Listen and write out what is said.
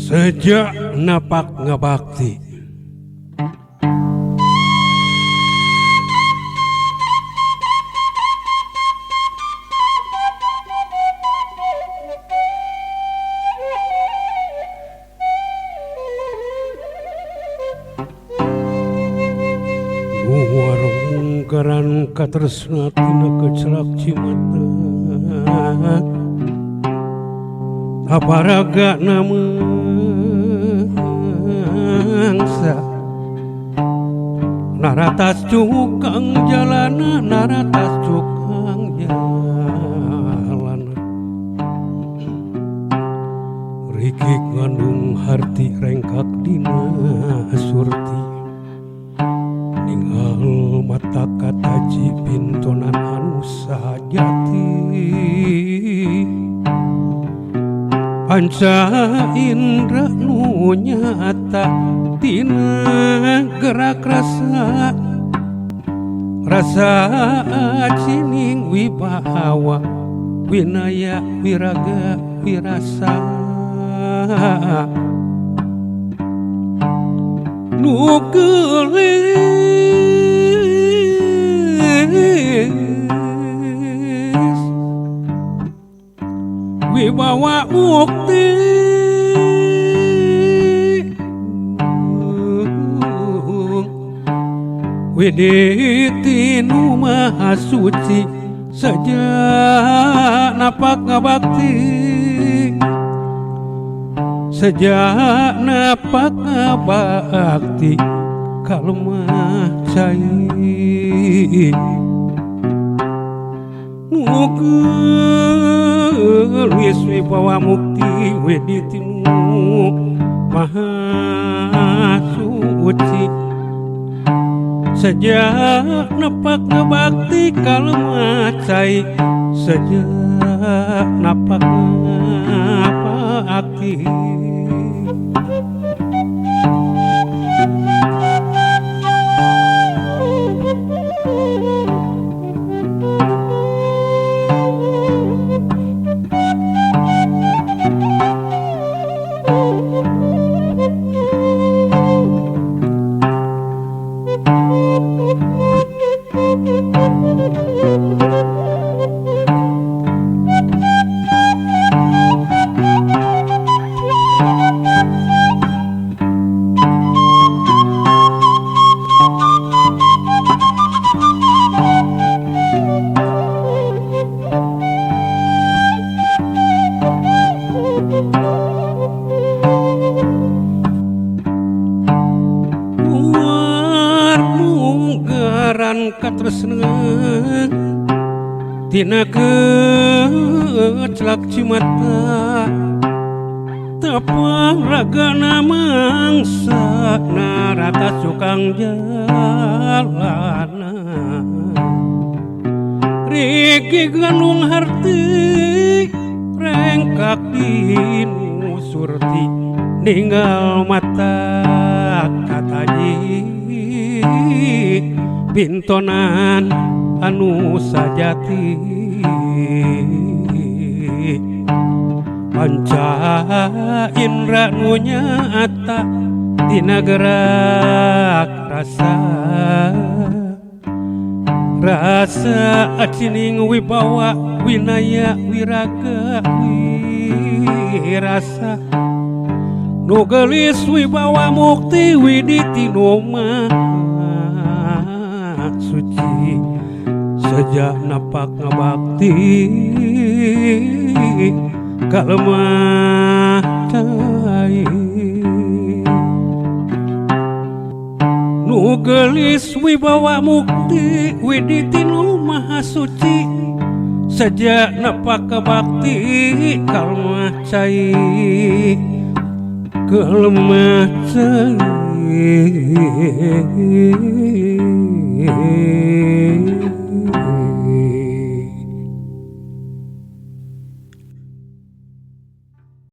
Sejak napak ngabakti warungkaran katresna tina kecelak cimata aparaga namangsa naratas cukang jalana naratas cukang jalana rikik ngandung harti rengkak dina surti ninggal mata kataji pintonan anu sajati panca indra nu nyata tina gerak rasa rasa acining wibawa winaya wiraga wirasa nu geulis wibawa mukti widiti nu maha suci sejak napak ngabakti sejak napak ngabakti kalemah cai nu geulis wibawa mukti widiti nu maha suci sejak napak ngabakti kalemah cai sejak napak ngabakti. Katresna tina kecelak cimata tepang ragana mangsa narata cukang jalana riki ganung harti rengkak dinu surti ninggal mata kataji pintonan anu sajati panca indra nu nyata tina gerak rasa rasa acining wibawa winaya wiraga wirasa nu geulis wibawa mukti widiti nu maha suci sejak napak ngabakti kalemah cai nu geulis wibawa mukti widiti nu maha suci sejak napak ngabakti kalemah cai kalemah cai.